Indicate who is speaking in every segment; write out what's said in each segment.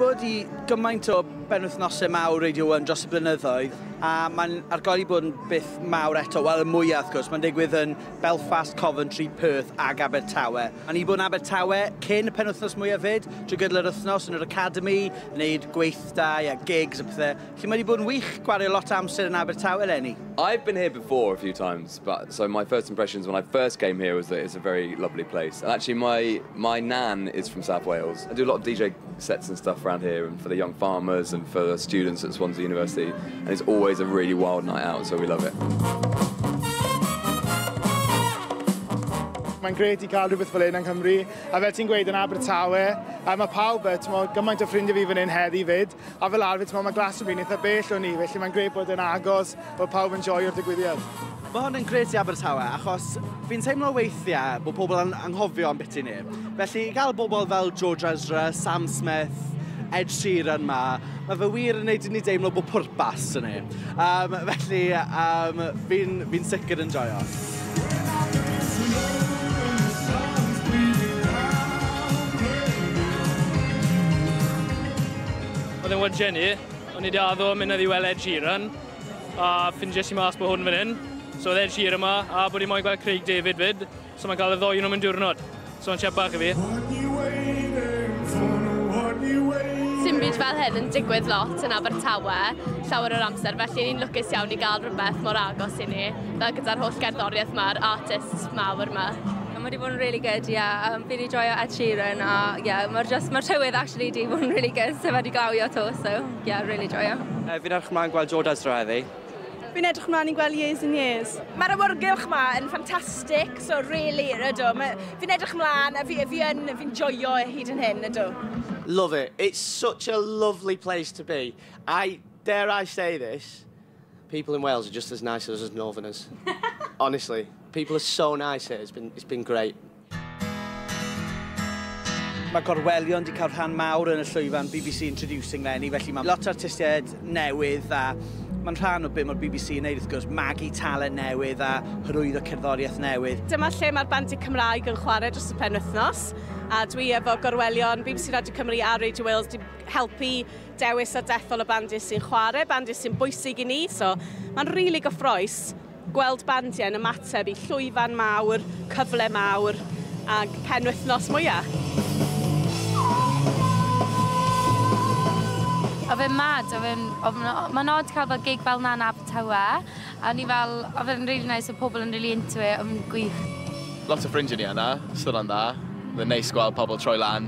Speaker 1: bod i gymaint o benwythnosau mawr Radio 1 dros y blynyddoedd, a mae'n argoeli bod yn beth mawr eto, wel y mwyaf wrth gwrs, mae'n digwydd yn Belfast, Coventry, Perth ag Abertawe. A ni bod yn Abertawe cyn y penwythnos mwyaf fyd, drwy gydol yr wythnos yn yr Academy, wneud gweithdai a gigs a pethau. Felly mae wedi bod yn wych gwario lot o amser yn Abertawe eleni.
Speaker 2: I've been here before a few times, but so my first impressions when I first came here was that it's a very lovely place. And actually my nan is from South Wales. I do a lot of DJ sets and stuff around here, and for the young farmers and for the students at Swansea University, and it's always a really wild night out, so we love it.
Speaker 3: Mae'n grêt i cael rhywbeth fel hyn yng Nghymru, a fel ti'n gweud yn Abertawe, a mae pawb, gymaint o ffrindiau fi fan hyn heddi fyd, a fel arfer, mae Glastonbury yn eitha bell o ni, felly mae'n grêt bod yn agos, bod pawb yn joio'r digwyddiad.
Speaker 1: Mae hwn yn grêt i Abertawe, achos fi'n teimlo weithiau bod pobl yn anghofio am beth i ni. Felly, i gael bobl fel George Ezra, Sam Smith, Ed Sheeran ma, mae fe wir yn neud i ni deimlo bod pwrpas yn ni. Felly, fi'n sicr yn joio.
Speaker 4: Oedd e'n wydiau ni, o'n i wedi addo mynd i weld Ed Sheeran, a ffindies i mas bod hwn fan hyn. So oedd Ed Sheeran yma, a bod i moyn gweld Craig David fyd, so mae'n cael y ddoi nhw mewn diwrnod. So mae'n siap bach i fi.
Speaker 5: Sim byd fel hyn yn digwydd lot yn Abertawe, llawer o'r amser, felly ni'n lwcus iawn i gael rhywbeth mor agos i ni, fel gyda'r holl gerddoriaeth yma, a'r artists mawr yma.
Speaker 6: Mae wedi bod yn really good, yeah. Fi wedi joio Ed Sheeran, a yeah, mae'r tywydd actually wedi bod yn really good, so wedi glawio to, so yeah, really joio.
Speaker 7: Fi'n edrych ymlaen gweld George Ezra heddi.
Speaker 8: Fi'n edrych ymlaen i gweld Years and Years.
Speaker 9: Mae'r awyrgylch yma yn ffantastig, so really, ydw. Fi'n edrych ymlaen a fi'n joio hyd yn hyn, ydw.
Speaker 10: Love it. It's such a lovely place to be. Dare I say this, people in Wales are just as nice as us Northerners. Honestly, people are so nice here. It's been great.
Speaker 1: Mae Gorwelion wedi cael rhan mawr yn y llwyfan BBC Introducing leni, felly mae lot o artistiaid newydd a mae'n rhan o beth mae'r BBC yn neud, wrth gwrs, magu talent newydd a hyrwyddo cerddoriaeth newydd.
Speaker 8: Dyma lle mae'r bandiau Cymraeg yn chwarae dros y penwythnos, a dwi efo Gorwelion, BBC Radio Cymru a Radio Wales di helpu dewis a dethol y bandiau sy'n chwarae, bandiau sy'n bwysig i ni, so mae'n rili gyffrous gweld bandiau yn ymateb i llwyfan mawr, cyfle mawr ac penwythnos mwyaf.
Speaker 6: Oedd fe'n mad, mae'n odd cael fel gig fel na yn Abertawe, a ni fel, oedd fe'n really nice, oedd pobl yn really into it, oedd fe'n gwych.
Speaker 11: Lot o ffrindiau ni yna, so hwnna'n dda. Oedd e'n neis gweld pobl troi lan.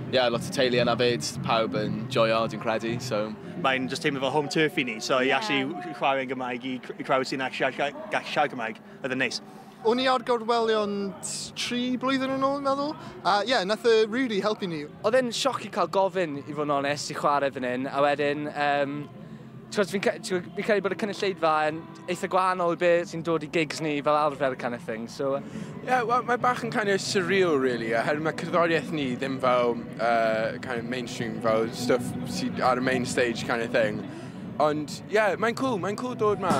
Speaker 11: Yeah, lot o teulu yna fyd, pawb yn joio, dwi'n credu, so...
Speaker 12: Mae'n just teimlo fel home turf i ni, so i actually chwarae yn Gymraeg i crowd sy'n actually gallu siarad Gymraeg, oedd yn neis.
Speaker 13: O'n i ar Gorwelion 3 blwyddyn yn ôl, meddwl. A ie, nath e really helpu ni.
Speaker 7: Oedd e'n sioc i cael gofyn, i fod yn onest, i chwarae fan hyn, a wedyn, fi'n credu bod y cynulleidfa yn eitha gwahanol i beth sy'n dod i gigs ni fel arfer kind of thing, so...
Speaker 14: Yeah, well, mae bach yn kind of surreal, really, oherwydd mae cerddoriaeth ni ddim fel kind of mainstream, fel stuff sydd ar y main stage kind of thing. Ond, yeah, mae'n cool dod ma.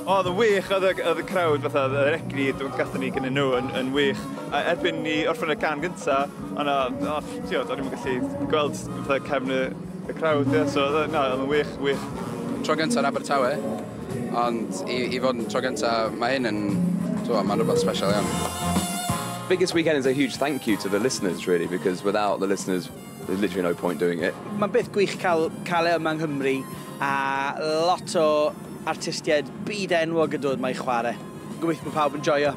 Speaker 15: Oedd yn wych, oedd y crowd, fatha, yr egni gathon ni gyda nhw yn wych. A erbyn ni orffen y can gynta, o'n i'n gallu gweld fatha cefn y crowd, yeah, so na, oedd yn wych, wych.
Speaker 16: Tro gynta yn Abertawe, ond i fod yn tro gynta, mae hyn yn, mae'n rhywbeth special iawn.
Speaker 2: Biggest weekend is a huge thank you to the listeners, really, because without the listeners, there's literally no point doing it.
Speaker 1: Mae'n beth gwych cael e yma yng Nghymru, a lot o artistiaid byd enwog yn dod mae i chwarae. Gobeithio bod pawb yn joio.